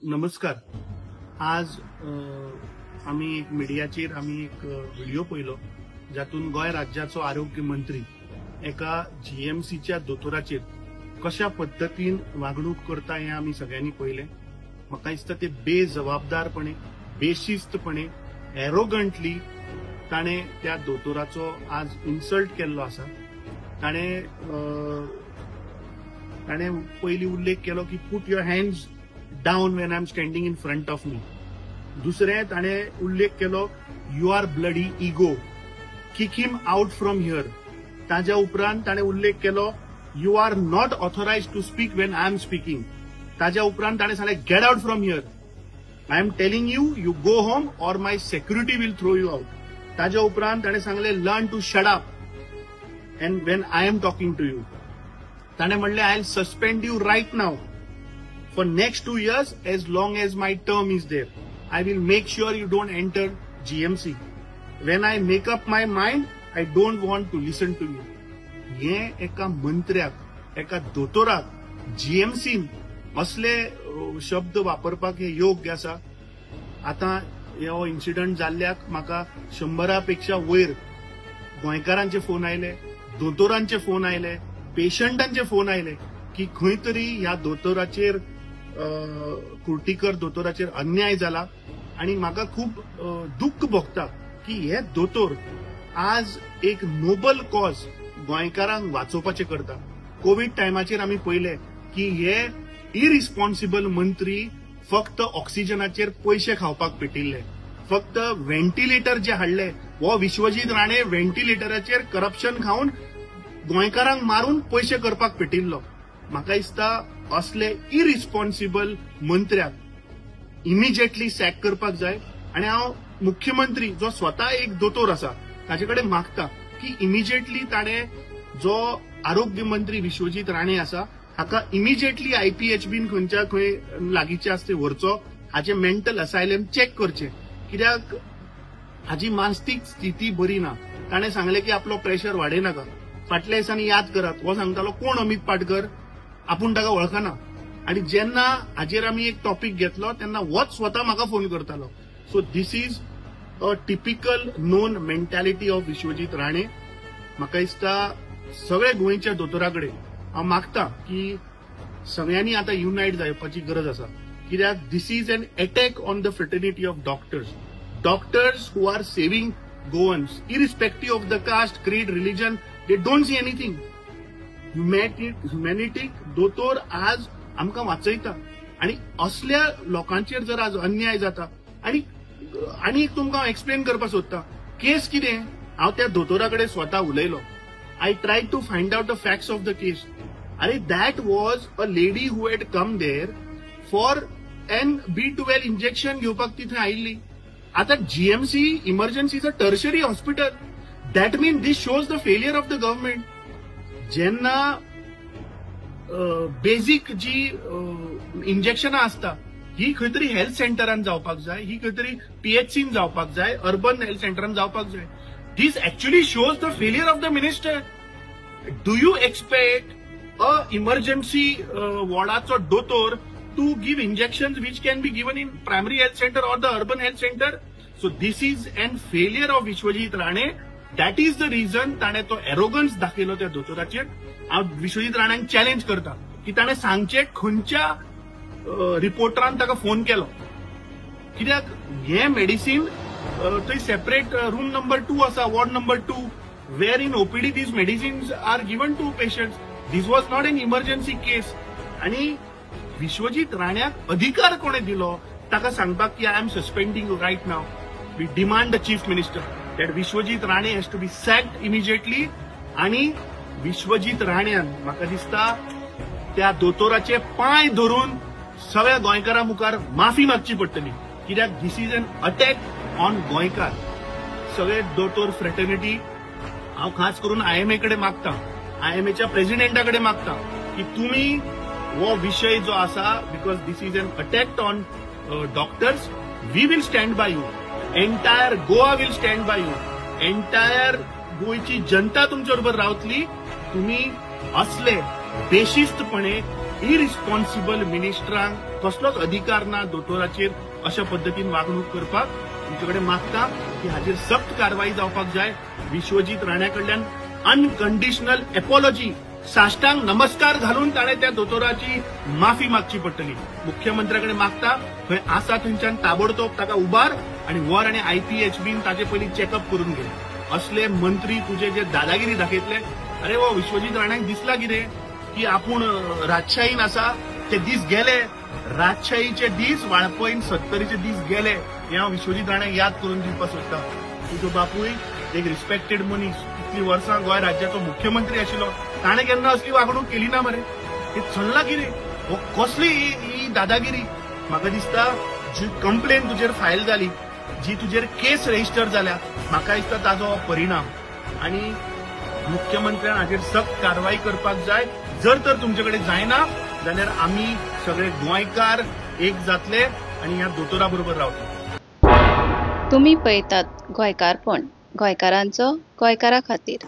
नमस्कार. आज आमी एक मिडियाचेर आमी एक व्हिडिओ पळयलो जातून गोंय राज्याचो आरोग्य मंत्री एका जीएमसीच्या दोतोराचेर कशा पद्दतीन वागणूक करता हें आमी सगळ्यांनी पळयलें. म्हाका दिसता ते बेजबाबदारपणे, बेशिस्तपणे, एरोगंटली ताणें त्या दोतोराचो आज इन्सल्ट केल्लो आसा. ताणें ताणें पयलीं उल्लेख केलो की put your hands down when I am standing in front of me. दुसरें ताणें उल्लेख केलो you are bloody ego, kick him out from here. ताज्या उपरांत ताणें उल्लेख केलो you are not authorised to speak when I am speaking. ताज्या उपरांत ताणें सांगलें get out from here, I am telling you, you go home or my security will throw you out. ताज्या उपरांत ताणें सांगलें learn to shut up and when I am talking to you. ताणें म्हणलें I will suspend you right now for next 2 years as long as my term is there. I will make sure you don't enter GMC. When I make up my mind, I don't want to listen to you. हे एका मंत्र्याक, एका दोतोराक जीएमसीन असले शब्द वापरपाक हे योग्य आसा? आतां हो इन्सिडंट जाल्ल्याक म्हाका 100 पेक्षा वयर गोंयकारांचे फोन आयले, दोतोरांचे फोन आयले, पेशंटांचे फोन आयले की खंय तरी ह्या दोतोराचेर, कुर्टीकर दोतोराचेर अन्याय जाला. आनी म्हाका खूब दुख्ख भोगता की हे दोतोर आज एक नोबल कॉज गोंयकारांक वाचोवपाचें करता. कोवीड टायमाचेर आमी पळयलें की हे इरिस्पॉन्सिबल मंत्री फक्त ऑक्सिजनाचेर पयशे खावपाक पेटिल्ले, फक्त व्हेंटिलेटर जे हाडले, हो विश्वजीत राणे व्हेंटिलेटराचेर करप्शन खावन गोंयकारांक मारून पयशे करपाक पेटिल्लो. म्हाका दिसता असले इरिस्पॉन्सिबल मंत्र्याक इमिजिएटली सॅक करपाक जाय. आनी हांव मुख्यमंत्री जो स्वता एक दोतोर आसा ताचे कडेन मागता की इमिजिएटली ताणें जो आरोग्य मंत्री विश्वजीत राणे आसा हाका इमिजिएटली आयपीएचबीन खंयच्या खंय लागींचे आसा ते व्हरचो, हाचें मेंटल असायलम चॅक करचें, कित्याक हाची मानसीक स्थिती बरी ना. ताणें सांगलें की आपलो प्रेशर वाडयनाका. फाटल्या दिसांनी याद करात, हो सांगतालो कोण अमित पाटकर, आपूण ताका वळखना. आनी जेन्ना हाचेर आमी एक टॉपीक घेतलो तेन्ना होच स्वता म्हाका फोन करतालो. So this is a typical known mentality of Vishwajit Rane. म्हाका दिसता सगळे गोंयच्या दोतोरा कडेन हांव मागता की सगळ्यांनी आतां युनायट जावपाची गरज आसा, कित्याक this is an attack on the fraternity of doctors, doctors who are saving Goans irrespective of the caste, creed, religion. They don't see anything. ह्युमॅनिटीक दोतोर आज आमकां वाचयता आनी असल्या लोकांचेर जर आज अन्याय जाता. आनी आनी एक तुमकां हांव एक्सप्लेन करपाक सोदता केस कितें. हांव त्या दोतोरा कडेन स्वता उलयलो. I try to find out the facts of the case. अरे that was a lady who had come there for an B12 injection घेवपाक ती थंय आयिल्ली. आतां GMC emergency is a tertiary hospital. That mean this shows the failure of the government. जेन्ना basic जी इंजेक्शनां आसता ही खंय तरी हेल्थ सेंटरान जावपाक जाय, ही खंय तरी पीएचसीन जावपाक जाय, अर्बन हेल्थ सेंटरान जावपाक जाय. This actually shows the failure of the minister. Do you expect a emergency वॉर्डाचो दोतोर to give injection which can be given in primary health centre or the urban health centre? So this is an failure of Vishwajit Rane. That is the reason ताणें तो एरोगन्स दाखयलो त्या दोतोराचेर. हांव Vishwajit राण्यांक challenge करता की ताणें सांगचें खंयच्या रिपोर्टरान ताका फोन केलो, कित्याक हें मेडिसीन थंय सेपरेट रूम नंबर 2 आसा, ward number 2, where in OPD these medicines are given to patients. This was not an emergency case. आनी विश्वजीत राण्याक अधिकार कोणें दिलो ताका सांगपाक की I am suspending you right now? We demand the chief minister that Vishwajit Rane has to be sacked immediately. आनी विश्वजीत राण्यान म्हाका दिसता त्या दोतोराचे पांय धरून सगळ्या गोंयकारां मुखार माफी मागची पडटली, कित्याक this is an attack on गोंयकार. सगळे दोतोर फ्रेटर्निटी हांव खास करून आयएमए कडेन मागता, आयएमएच्या प्रेसिडेंटा कडेन मागता की तुमी हो विशय जो आसा, because this is an attack on doctors, we will stand by you. Entire Goa will stand by you. Entire गोंयची जनता तुमचे बरोबर रावतली. तुमी असले बेशिस्तपणे इरिस्पॉन्सिबल मिनिस्टरांक कसलोच अधिकार ना दोतोराचेर अशा पद्दतीन वागणूक करपाक. तुमचे कडेन मागता की हाजेर सक्त कारवाई जावपाक जाय. विश्वजीत राण्या कडल्यान अनकंडिशनल एपॉलॉजी, साष्टांग नमस्कार घालून ताणें त्या दोतोराची माफी मागची पडटली. मुख्यमंत्र्या कडेन मागता खंय आसा थंयच्यान ताबडतोब ताका उबार आनी वर आनी आयपीएचबीन ताचे पयलीं चॅकअप करून घे. असले मंत्री तुजे जे दादागिरी दाखयतले. अरे हो विश्वजीत राण्याक दिसला कितें की आपूण राजशाहीन आसा? ते दीस गेले, राजशाहीचे दीस, वाळपयन सत्तरीचे दीस गेले. हे हांव विश्वजीत राण्याक याद करून दिवपाक सोदता. तुजो बापूय एक रिस्पेक्टेड मनीस, इतली वर्सां गोंय राज्याचो मुख्यमंत्री आशिल्लो, ताणें केन्ना असली वागणूक केली ना मरे. हे चल्ला कितें? हो कसली ही दादागिरी? म्हाका दिसता जी कंप्लेन तुजेर फायल जाली, जी तुजेर केस रजिस्टर जाल्या, म्हाका दिसता ताजो परिणाम. आनी मुख्यमंत्र्यान हाजेर सक्त कारवाई करपाक जाय. जर तर तुमचे कडेन जायना जाल्यार आमी सगळे गोंयकार एक जातले आनी ह्या दोतोरा बरोबर रावतले. तुमी पळयतात गोंयकारपण, गोंयकारांचो गोंयकारा खातीर.